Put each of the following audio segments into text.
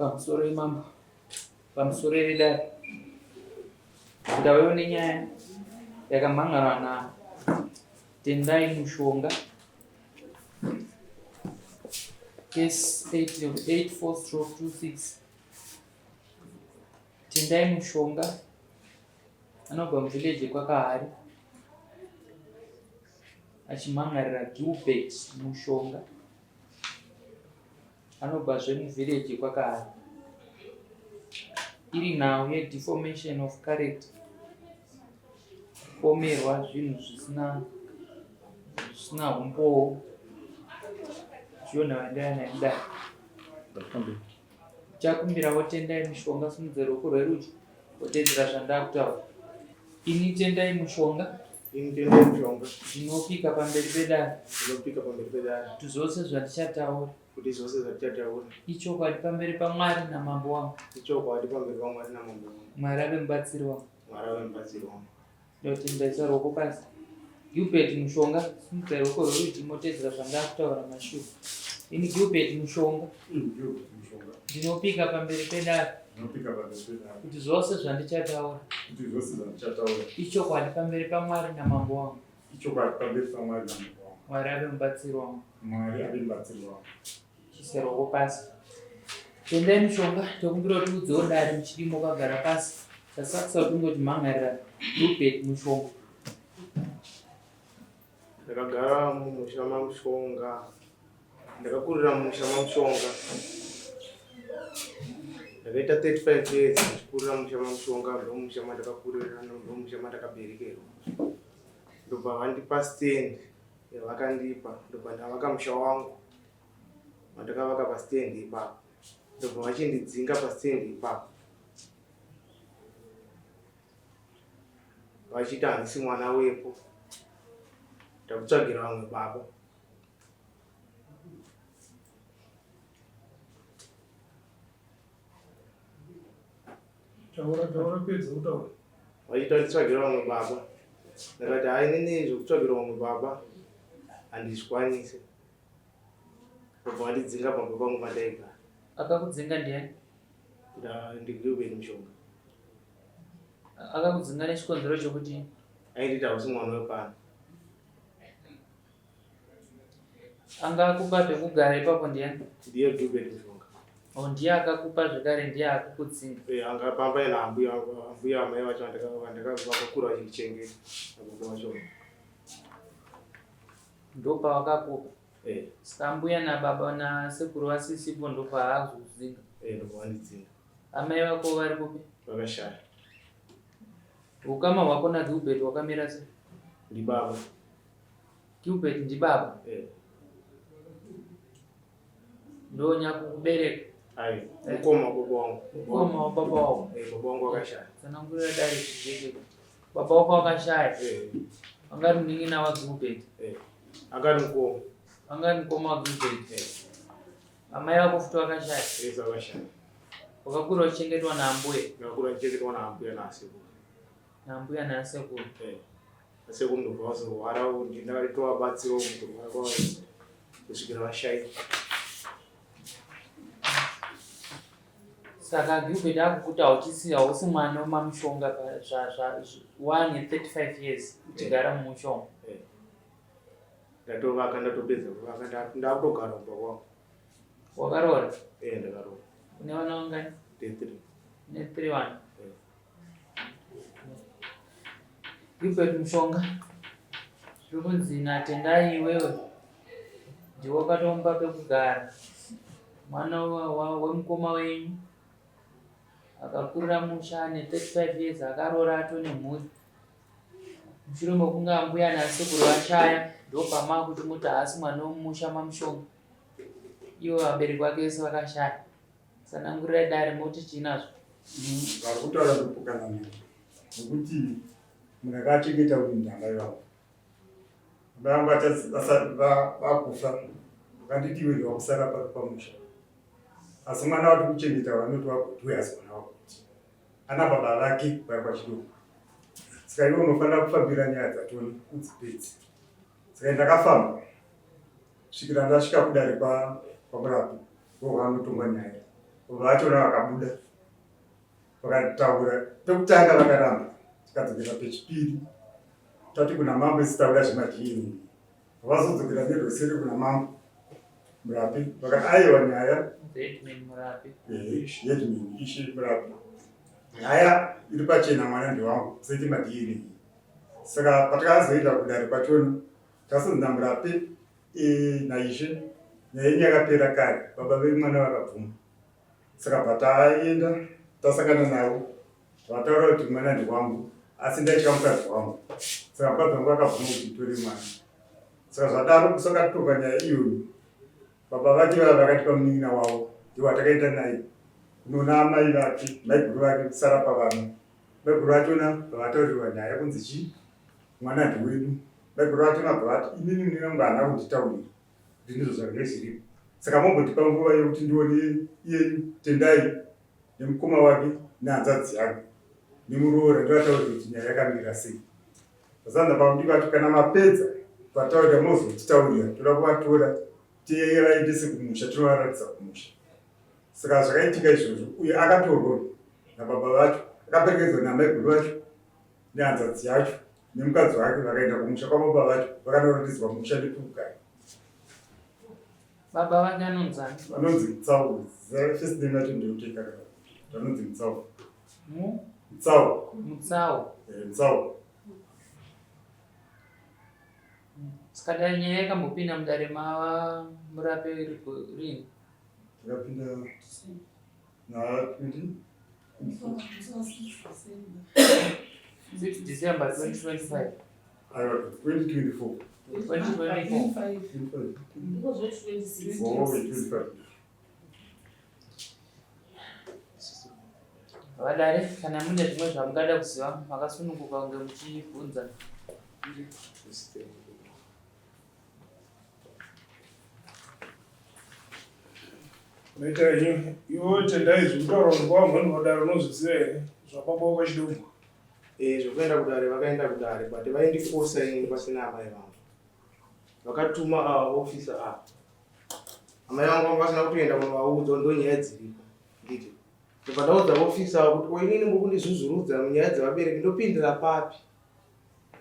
Pamusoro imambo, pamusoro yedare. Ndauyawo nenyaya yakamhan'arwa na Tendai Mushonga. Case 84/26. Tendai Mushonga anobva muvillage kwakahari achimhan'arira Gilbert Mushonga anobvazve muvillage kwakahari iri nhau yedeformation of character kupomerwa zvinhu zvisina zvisina umbowo ndiyo nhau yandaya nayo mudare Chakumbirawo Tendai Mushonga simudza ruoko rwerudyi wotedzera zvandakutaura. Ini Tendai Mushonga. Ini Tendai Mushonga. Ndinopika pamberi pedare. Ndinopika pamberi pedare. Kuti zvose zvandichataura. Kuti zvose zvandichataura. Ichokwadi pamberi paMwari namambo wangu. Ichokwadi pamberi paMwari namambo wangu. Mwari ave mubatsiri wangu. Mwari ave mubatsiri wangu. Ndoti ndaisa ruoko pasi. Gilbert Mushonga, simudzai ruoko rwerudyi motedzera zvandakutaura mashure. Ini Gilbert Mushonga. Gilbert Mushonga. Ndinopika pamberi pedare. Ndinopika pamberi pedare. Kuti zvose zvandichataura. Kuti zvose zvandichataura. Ichokwadi pamberi paMwari namambo wangu. Ichokwadi pamberi paMwari namambo wangu. Mwari ave mubatsiri wangu. Mwari ave mubatsiri wangu. Chisa ruoko pasi. Tendai mushonga tokumbira kuti udzewo dare muchidimbo wakagara pasi. Sasakisa kuti ungoti mhangarira Rupert mushonga. Ndakagara mumusha maMushonga. Ndakakurira mumusha maMushonga. Ndakaita 35 years ndichikurira mumusha maMushonga, ndomumusha mandakakurira, ndomumusha mandakaberekerwa. Ndobva vandipa stand yavakandipa, ndobva ndavaka musha wangu wandakavaka pastand ipapo. Ndobva vachindidzinga pastand ipapo. Vachiti handisi mwana wepo, ndakutsvagira vamwe baba. Taura taura pedza kutaura. Vachiti vanditsvagira vamwe baba. Ndakati hayi inini zvekutsvagira vamwe baba handizvikwanise. Ndobva vandidzinga pamba pangu pandaigara. Akakudzinga ndiani? NdiGilbert Mushonga. Akakudzinga nechikonzero chekuti ainditi hausi mwana wepano. Anga akupa pekugara ipapo ndiani? Ndiye Gilbert Mushonga. Oh, ndiye akakupa zvekare ndiye akukudzinga. Eh, anga pamba ina ambuya ambuya amai vacho vandakakura vachindichengeta nababa vacho. Ndopavakakupa. Eh. Saka ambuya nababa nasekuru vasisipo ndopaakuzodzinga. Eh, ndopavandidzinga. Amai vako vari kupi? Vakashaya. Ukama hwako naGilbert hwakamira sei? Ndibaba. Gilbert ndibaba? Eh. Ndonyakukubereka? Ayi, eh. mukoma wababa wangu. Mukoma wababa wako? Eh, baba wangu wakashaya. Tsanangurira dare zvijeke. Baba wako wakashaya? Eh. Anga ari munin'ina waGilbert? Eh. Anga ari mukoma. Anga ari mukoma waGilbert? Eh. Amai vako futi vakashaya? Yes, vakashaya. Wakakura uchichengetwa naambuya? Ndakakura ndichengetwa naambuya naasekuru. Naambuya naasekuru? Eh. Asekuru ndobva vazorwara ndakatovabatsirawo mukurwara kwavo kusvikira vashaika. Saka Gilbert akukuti hauchisi hausi mwana wemamushonga wane 35 years uchigara eh. mumushonga. Eh. Ndatovaka ndatopedza kuvaka ndakutogara kumba kwangu. Wakaroora? Eh, ndakaroora. Une vana vangani? Ndine 3. Une 3 vana? Eh. Gilbert Mushonga. Zviri kunzi naTendai iwewe ndiwe wakatomupa pekugara. Mwana wemukoma wenyu akakurira musha ane 35 years akaroora atone mhuri. Mushure mekunge ambuya nasekuru vashaya ndopamakuti muti haasi mwana wemumusha maMushonga. Ivo vabereki vake vese vakashaya. Tsanangurirai dare moti chii nazvo. Vari kutaura ndopokana navo nekuti munhu akachengeta uyu ndiamai vangu. Amai vangu vakufa vakanditi iwe ndiwakusara pano pamusha. Asi mwana wati kuchengeta vanoti wakuti asi mwana wakuti. Ana baba vake vari kwachidoko. Saka iwe unofanira kufambira nyaya dzatoni udzipedze. Saka ndakafamba svikira ndasvika kudare kwamurapi ndokwaanotongwa nyaya. Vachona vakabuda vakataura pekutanga vakaramba, tikadzokera pechipiri tati kuna mambo isu takuda zvemaDNA. Vazodzokera nerweseri kuna mambo Murapi vakati aiwa nyaya Headman Murapi. Headman Ishe Murapi nyaya iri pachena mwana ndewangu tisaite maDNA. Saka patakazoenda kudare kwachona takasonzi naMurapi e, naIshe nyaya yenyu yakapera kare baba vemwana vakabvuma. Saka pataenda tasangana navo vataura kuti mwana ndewangu asi ndaitya mukadzi wangu. Saka mukadzi wangu akabvuma kuti nditore mwana. Saka zvadaro kusakatonga nyaya iyoyo baba vake vava vakatipa munin'ina wavo ndiwo watakaenda naye kunoona amai vake maiguru vake kusara pavana. Maiguru vachona vavataurirwa nyaya kunzi chii mwana ndewedu. Maiguru vachona bva vati inini munin'ina wangu haana kunditaurira kuti ndizvo zvakange zviripo. Saka mombotipa nguva yekuti ndione iyeyu Tendai nemukoma wake nehanzvadzi yake nemuroora ndivataurire kuti nyaya yakamira sei. Vasanza bamudi vati kana mapedza kuvataurira mozotitaurira toda kuvatora tivaendese kumusha tinovaratidza kumusha. Saka zvakaitika izvozvo uye akatorwa nababa vacho akaperekedzwa namaiguru vacho nehanzvadzi yacho nemukadzi wake vakaenda kumusha kwababa vacho vakanoratidzwa musha nepekugara. Baba vake anonzani? Vanonzi Mutsau. First name yacho ndeyoteka vanonzi Mutsau. Mu? Mutsau. Mutsau. Eh, Mutsau. Saka dai nyaya yakambopinda mudare mava murape rini? Yakapinda na 20 6 December 2025. Aiwa 2024. 2024. 25. Oh, 25. Vadare, kana mune zvimwe zvamungada kuziva, makasununguka kunge muchibvunza. Maita henyu iwe Tendai zvekutaura kuti kwavamweni vadare unozviziva here zvababa wakachidomwa? Eh, zvekuenda kudare vakaenda kudare but vaindifosa ini pasina amai vangu. Vakatuma ava officer ava. Amai vangu vanga vasina kutoenda kunovaudza ndo nyaya dziripo. Nditi. Ndobva ndaudza officer ava kuti ko inini muri kundizvuzvurudza munyaya dzevabereki ndopindira papi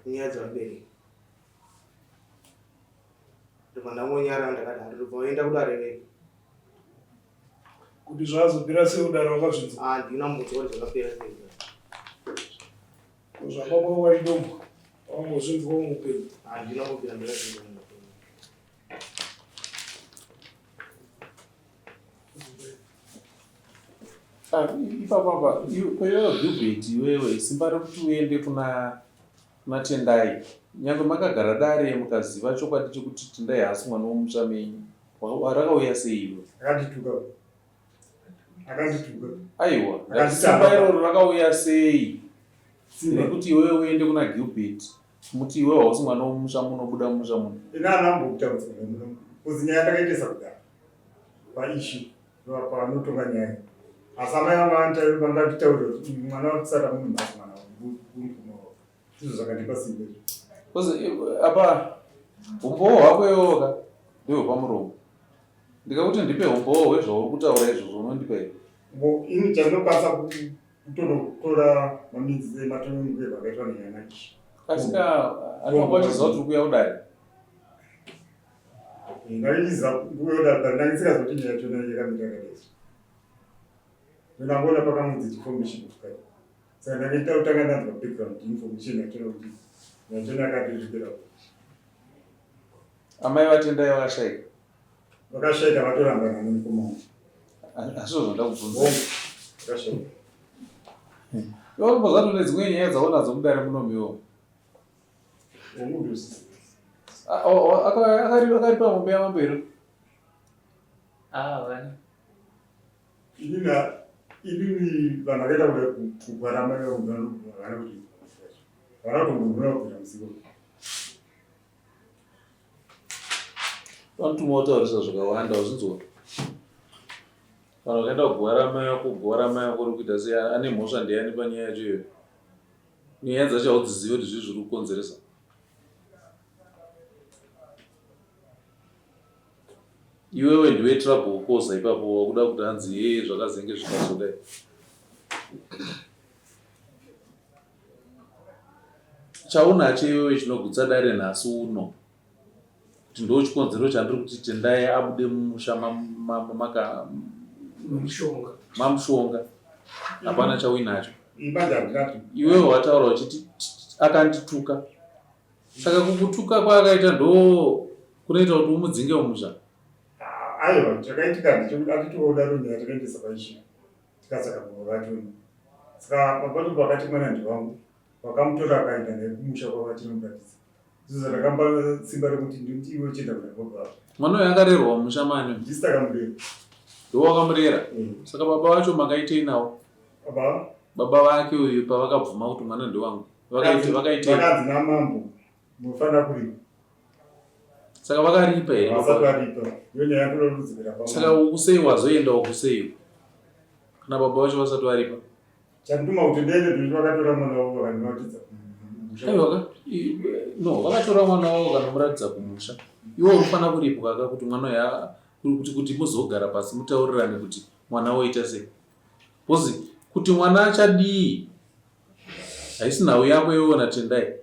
munyaya dzevabereki. Ndobva ndangonyarara ndakadaro ndobva vaenda kudare vega. Kuti zvazopera sei kudare wakazvinzwa? Ah, ndina mubvunzo kuti zvakapera sei kudare. Ko zvababa waidomwa wangozvinzwa muupenyu? Handina kubvira ndakazvinzwa muupenyu. Ah, ipapa apa iwewe Gilbert iwewe simba rekuti uende kuna kuna Tendai nyange makagara dare mukaziva chokwadi chekuti Tendai haasi mwana womusha menyu rakauya sei iwe? Akandituka. Akandituka. Aiwa, ndati simba iroro rakauya sei? Nekuti iwewe uende kuna Gilbert muti iwewe hausi mwana womusha muno buda mumusha muno. Ini handina kumbokutaurisa muno. Kuzi nyaya ndakaitesa kudaro. Paishu panotonga nyaya. Asi amai vangu vanganditaurira kuti mwana wakusara munhu nhasi mwana wangu. Ndizvo zvakandipa simba izvo. Because eh, apa umbowo hwako iwowo ka ndihwo pamuromo. Ndikakuti ndipe umbowo hwezvauri kutaura izvozvo unondipa here? Ngo ini chandinokwanisa kutonotora maminzi ematongo akaitwa nenyaya ichi. Asi ka atongo achiziva kuti uri kuuya kudare. Ndaiziva kuuya kudare but ndanga ndisingazoti nyaya yacho yakamira yakadai. Ndangoona pakanzi information of kind. Saka ndakaita kutanga ndanzwa background information yachona kuti yachona yakatosvikira Amai vaTendai vakashaika. Vakashaika vatorambana nemukoma wangu. Hazvo zvandakubvunza. Vakashaika. Iwe unomboziva kuti une dzimwe nyaya dzaunadzo mudare muno iwewe. Akaripa mombe yamambo here? Ah, vana. Inini inini vanhu vakaita kuda kugwara mai vangu havana kuti havana kutombogona kubvira musiko. Vanotuma kutaurisa zvakawanda wazvinzwa. Vanhu vakaenda kugwara mai vako kugwara mai vako uri kuita sei ane mhosva ndiani panyaya yacho iyoyo. Nyaya dzacho haudzizive kuti zvii zviri kukonzeresa. Iwewe ndiwe trouble causer ipapo wakuda kuti hanzi hee zvakazenge zvikazodai. Chaunacho iwewe chinogutsa dare nhasi uno kuti ndo chikonzero chandiri kuti Tendai abude mumusha mamushonga hapana chauinacho. Iwewe wataura uchiti akandituka saka kukutuka kwaakaita ndo kunoita kuti umudzinge mumusha. Aiwa, chakaitika ndechekuti atituka kudaro nyaya takaendesa paishe tikasaka baba vacho. Saka baba vacho vakati mwana ndewangu vakamutora akaenda naye kumusha kwavo achinomuratidza. Izvo zvakamba simba rekuti ndikuti iwe uchienda kuna baba vako. Mwana uyu akarerwa mumusha mani? Ndisi takamurera. Ndiwe wakamurera? Mm. Saka baba vacho makaitei navo? Baba? Baba vake uyu pavakabvuma kuti mwana ndewangu. Vakaite vakaitei? Vakanzi namambo munofanira kuripa. Saka vakaripa here? Vasati varipa. Ndiyo nyaya yatoda kudzokera pamwe. Saka ukusei wazoenda ukusei? Kana baba vacho vasati varipa. Chandituma kuti ndiende ndikuti vakatora mwana wavo vakanoratidza kumusha. Aiwa ka no vakatora mwana wavo vakanomuratidza kumusha. Iwe unofanira kuripwa ka kuti mwana uyu kuti kuti muzogara pasi mutaurirane kuti mwana woita sei. Because kuti mwana achadii haisi nhau yako iwewe naTendai.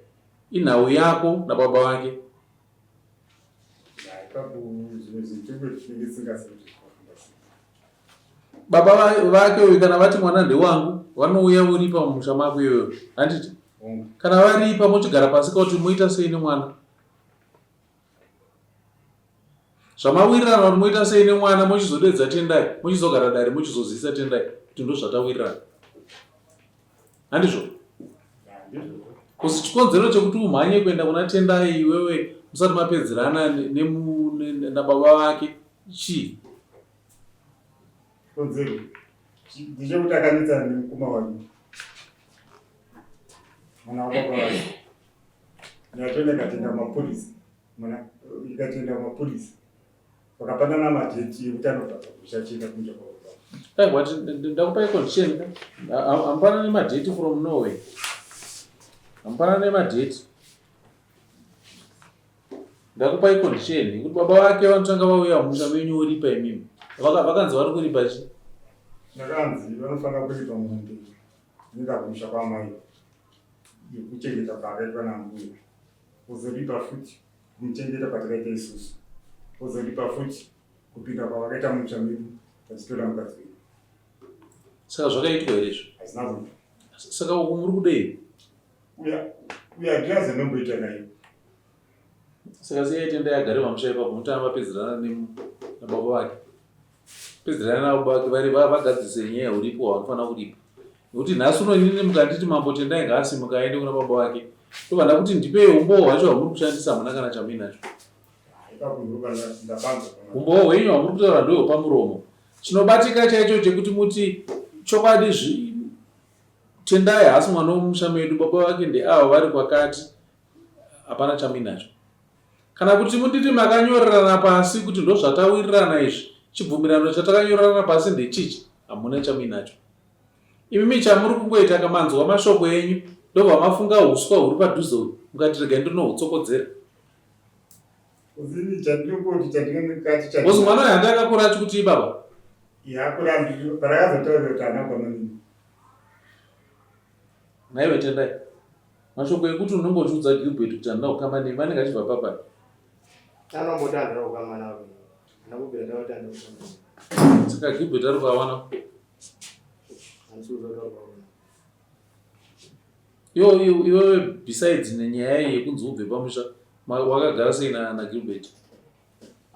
Inhau yako nababa vake. Baba vake uyu kana vati mwana ndewangu vanouya voripa mumusha mako iwewe handiti? Kana varipa mochigara pasi kuti moita sei nemwana. Zvamawirirana kuti moita sei nemwana mochizodedza Tendai mochizogara dare mochizozivisa Tendai kuti ndozvatawirirana. Handizvo? Kusi chikonzero chekuti umhanye kuenda kuna Tendai iwewe musati mapedzerana nababa vake chii? Chikonzero ndechekuti akanetsana nemukoma wake mwana wababa vake nyatona ikatoenda kumapurisa mwana ikatoenda kumapurisa vakapanana madheti ekuti anobva pamusha achienda kumusha kwababa Aiwa, ndakupai condition ka. Hamupanane madheti from nowhere. Hamupanane madheti. Ndakupai condition yekuti baba vake vanotanga vauya mumusha menyu voripa imimi. Vakanzi vari kuripa chi? Ndakanzi vanofanira kuripa mombe inoenda kumusha kwamai yekuchengeta kwaakaitwa nambuya vozoripa futi kumuchengeta kwatakaita isusu vozoripa futi kupinda kwavakaita mumusha medu vachitora mukadzi wedu. Saka zvakaitwa here izvo? Hazvina kuitwa. Saka uku muri kudei? Uya uya handina zvanomboita naye. Saka siyai Tendai agare pamusha ipapo mutanga mapedzerana nababa vake. Pedzerana nababa vake vari vagadzise nyaya uripo hwavanofanira kuripa. Nekuti nhasi uno inini mukanditi mambo Tendai ngaasimuka aende kuna baba vake. Ndobva ndakuti ndipei umbowo hwacho hwamuri kushandisa hamuna kana chamuinacho. Umbowo hwenyu hwamuri kutaura ndehwepamuromo. Chinobatika chaicho chekuti muti chokwadi Tendai haasi mwana wemumusha medu, baba vake ndeavo vari kwakati, hapana chamuinacho. Kana kuti munditi makanyorerana pasi kuti ndozvatawirirana izvi, chibvumirano chatakanyorerana pasi ndechichi, hamuna chamuinacho. Imimi chamuri kungoita kamanzwa mashoko enyu ndobva mafunga huswa huri padhuze uyu mukati regai ndinohutsokodzera. Because mwana uyu handi akakura achikutii baba? Nhaiwe Tendai, mashoko ekuti unenge uchiudza Gilbert kuti handina kukama nemi anenge achibva papa? Anomboti handina kukama navo. Handina kubvira ndavati handina kukama navo. Saka Gilbert ari kuawana? Handisi kuziva kuti ari kuawana. Iwewe besides nenyaya iyi yekunzi ubve pamusha wakagara sei naGilbert?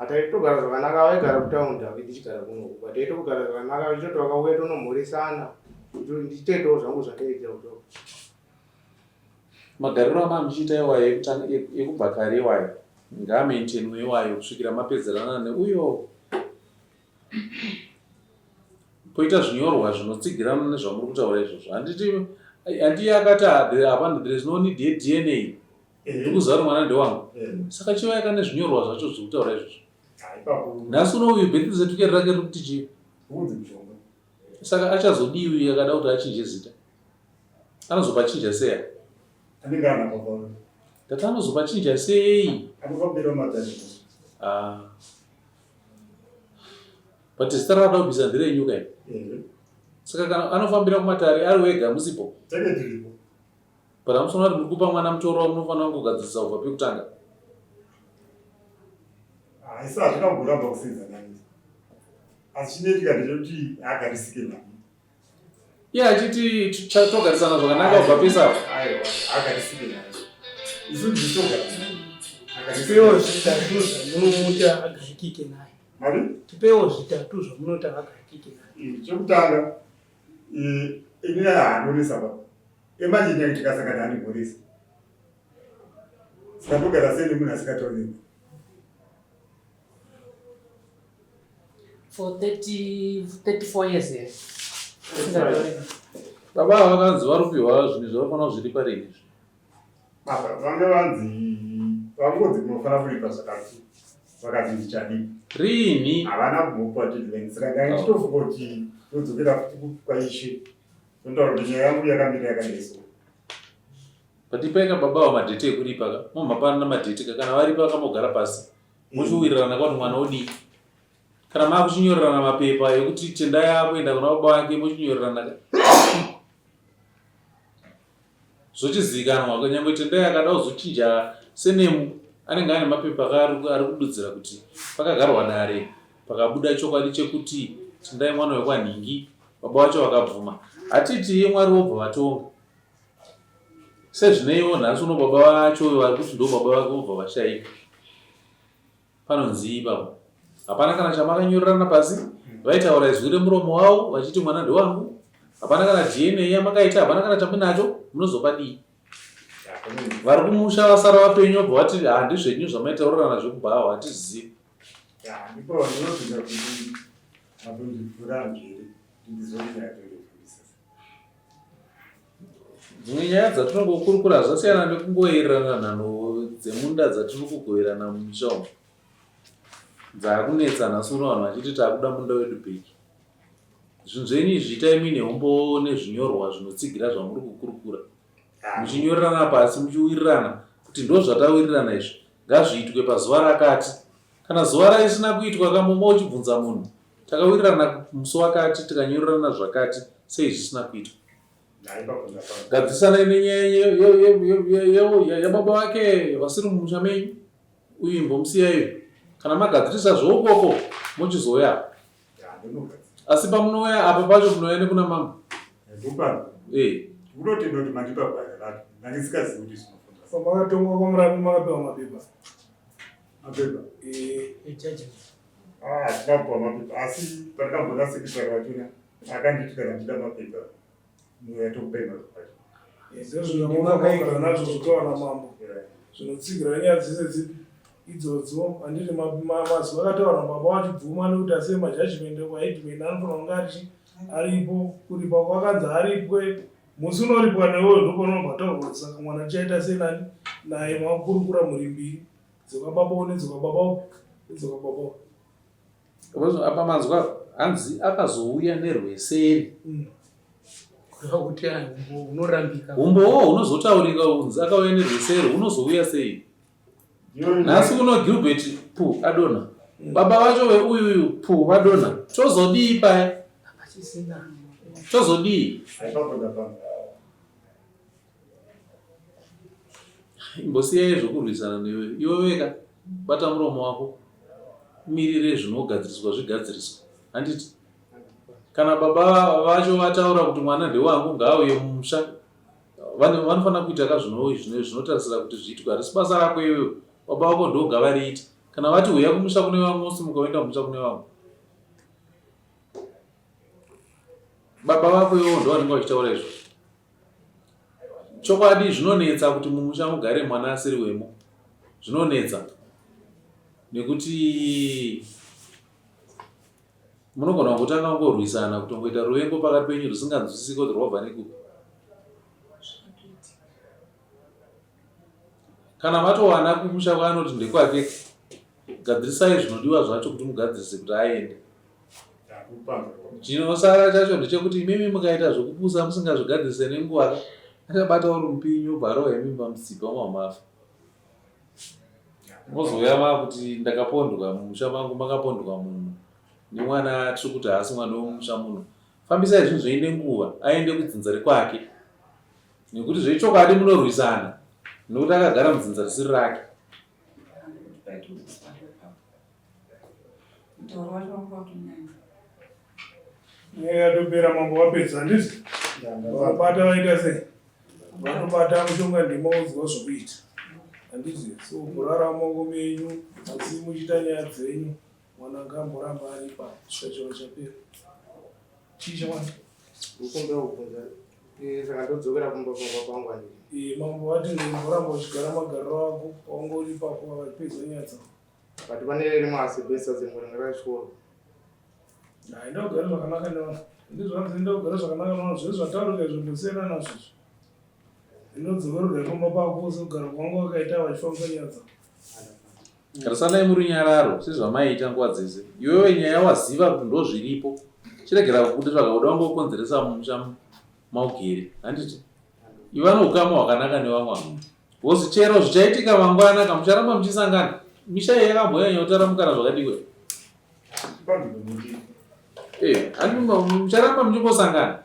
Taitogara zvakanaka vaigara kutaundi avo ndichigara kunoku but taitogara zvakanaka vachitoti vakauya tonomhoresana ndichitoitawo zvangu zvandaiita kutoko. Magariro amaa muchiita iwayo ekubva kare iwayo ngaamaintainwe iwayo kusvikira mapedzerana neuyo poita zvinyorwa zvinotsigirana nezvamuri kutaura izvozvo handiti handiye akati hapana there is no need yeDNA ndikuziva kuti mwana ndewangu saka chivayaka nezvinyorwa zvacho zviri kutaura izvozvo nhasi uno uyu birth certificate rake riri kuti chii saka achazodii uyu akada kuti achinje zita anozopachinja sei ndati anozopachinja sei ah. But zita raada kubvisa nderenyu kai? Saka kana anofambira kumatare ari wega musipo? Tenge tiripo. But hamusoona kuti muri kupa mwana mutoro wamunofanira kungogadzirisa kubva pekutanga? Haisi hazvina kumboramba kusenza nani. Asi chinoitika ndechekuti haagarisike nani. Iye achiti togarisana zvakanaka kubva pese apo. Aiwa, haagarisike nani. Isu ndisu togarisana. Tipewo zvitatu zvamunomuti agarikike naye. Mari? Tipewo zvitatu zvamunoti agarikike naye. Chekutanga, ini haanonesa baba. Imagine nyange tikasangana handigoresa. Saka ndogara sei nemunhu asingatauri neni? For 30, 34 years here. Asingatauri. Baba ava vakanzi vari kupiwa zvinhu zvavanofanira kuzviripa rini izvi? Baba vanga vanzi vangonzi munofanira kuripa zvakati vakati ndichadii Rini? havana kumbopa deadline saka ndanga ndichitofunga kuti ndodzokera futi kwaishe ndotaura kuti nyaya yangu yakamira yakadai so But ipai ka baba ava madheti ekuripa ka. Momhapana madheti ka kana varipa kamogara pasi. Mochiwirirana kwani mwana odii. Kana makuchinyorerana mapepa ekuti Tendai akuenda kuna baba vake mochinyorerana ka. Zvochizivikanwa kunyangwe Tendai akada kuzochinja senemu anenge ane mapepa ka ari kududzira kuti pakagarwa dare pakabuda chokwadi chekuti Tendai mwana wekwanhingi baba vacho vakabvuma. Hatiti Mwari vobva vatonga. Sezvineiwo nhasi uno baba vacho vari kuti ndo baba vake vobva vashaika. Panonzii ipapo? Hapana kana chamakanyorerana pasi. Vaitaura izwi remuromo wavo vachiti mwana ndewangu. Hapana kana DNA yamakaita, hapana kana chamunacho, munozopadii? Vari kumusha vasara vapenyu vobva vati handizvenyu zvamaitaurirana zvekubhawa hatizivi. Ndipo ndinobvunza kuti matondivhura njere ndizoti nyaya Dzimwe nyaya dzatinongokurukura zvasiyana nekungoererana nhanho dzemunda dzatiri kugoverana mumisha umu dzaakunetsa nhasi uno vanhu vachiti taakuda munda wedu bheki. Zvinhu zvenyu izvi itai muine umbowo nezvinyorwa zvinotsigira zvamuri kukurukura muchinyorerana pasi muchiwirirana kuti ndozvatawirirana izvi ngazviitwe pazuva rakati. Kana zuva raisina kuitwa ka mumba uchibvunza munhu takawirirana musi wakati tikanyorerana zvakati sei zvisina kuitwa. Gadzisanai nenyaya yababa vake vasiri mumusha menyu uyu imbomusiyai uyu. Kana magadzirisa zveukoko mochizouya apa. Asi pamunouya apa pacho munouya nekuna mambo. Eh. Unotenda kuti mandipa gwara racho. Ndandisikazivi kuti zvinofamba. Pamakatongwa kwamurapi makapiwa mapepa. Mapepa? Eh. Ejudgment. Ah, hatina kupiwa mapepa asi pandakambona sekretary wachona akanditi kana ndichida mapepa nouya tokupai mapepa acho. Ndozvinomakagara nazvo zvotaura namambo zvinotsigira nyaya dzese dzipi idzodzo handiti mazwi akataura baba vachibvuma nekuti asiye majudgment kwaheadman anofanira kunge arichi aripo kuripa kwakanzi aripwe musi unoripwa newewo ndopanobva taurwa kuti saka mwana tichaita sei nani naye makukurukura mhuri mbiri dzekwababawo nedzekwababawo nedzekwababawo Apa manzwa hanzi akazouya nerweseri. Kureva kuti humbowo hunorambika. Humbowo hunozotaurika hunzi akauya nerweseri hunozouya sei? Nhasi uno Gilbert pu adonha. Baba vacho veuyuyu pu vadonha. Tozodii paya? Hapachisina. Tozodii? Imbosiyai zvokurwisana newe. Iwe wega bata muromo wako umirire zvinogadziriswa zvigadziriswe. Handiti? Kana baba vacho vataura kuti mwana ndewangu ngaauye mumusha vanofanira kuita ka zvinotarisira kuti zviitwe. Harisi basa rako iwewe. Baba vako ndo ngavariite. Kana vati huya kumusha kune vamwe wosimuka woenda kumusha kune vamwe. Baba vako iwewe ndo vanenge vachitaura izvozvo. Chokwadi zvinonetsa kuti mumusha mugare mwana asiri wemo. Zvinonetsa nekuti munogona kungotanga kungorwisana kutongoita ruvengo pakati penyu rusinganzwisisiki kuti rwabva nekupi. Kana matowana kumusha kwaanoti ndekwake, gadzirisai zvinodiwa zvacho kuti mugadzirise kuti aende. Chinosara chacho ndechekuti imimi mukaita zvekupusa musingazvigadzirise nenguva ka achabata uri mupinyi obva arova imimi pamutsipa mamafa. Mozouya makuti ndakapondwa mumusha mangu makapondwa munhu. Nemwana tiri kuti haasi mwana wemumusha muno. Fambisai zvinhu zvoende nguva aende kudzinza rekwake. Nekuti zvechokwadi munorwisana nekuti akagara mudzinza risiri rake. Nyaya yatopera mambo vapedza handiti? Vanobata vaita sei? Vanobata mushonga ndima udzwa zvokuita. Handiti? So kurara maoko menyu asi muchiita nyaya dzenyu mwana ngaamboramba ari ipapo kusvika chero chapera. Chii chamwana? Ndikumbira kubvunza eh, saka ndodzokera kumba kumba kwangu handiti? Eh, mambo vati mboramba uchigara magariro ako paunga uri ipapo vachipedza nyaya dzako. But pane rimwe asibesa dzimwe ringe rachikoro. Hayi, enda kugara zvakanaka nevanhu. Ndizvo enda kugara zvakanaka nevanhu zvese zvataurika izvo ndosiyana nazvo izvo. Inodzokorora pamba pako sekugara kwangu wakaita vachifambisa nyaya dzako. Garisanai murunyararo sezvamaiita nguva dzese. Iwewe nyaya waziva kuti ndozviripo. Chiregera kubuda tsvaga kuda wangokonzeresa mumusha maugere. Handiti? Iva noukama hwakanaka nevamwe ava. Because chero zvichaitika mangwana ka mucharamba muchisangana. Misha iyi yakambonyanya kutaramukana zvakadii Eh, mucharamba muchingosangana.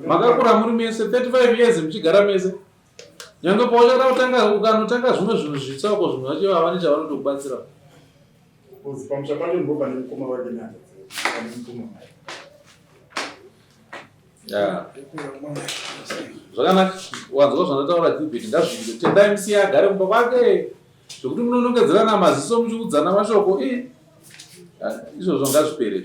Makakura muri mese 35 years muchigara mese. Nyange pauchada kutanga ukanotanga zvimwe zvinhu zvitsva uko zvinhu zvacho havane chavanotokubatsira. Pamusha pacho ndipo pane mukoma wake naye. Pane mukoma wake. Zvakanaka, wanzwa zvandataura Gilbert, ngazviite. Tendai musiye agare kumba kwake zvekuti munonongedzerana maziso muchiudzana mashoko. Izvozvo ngazvipere.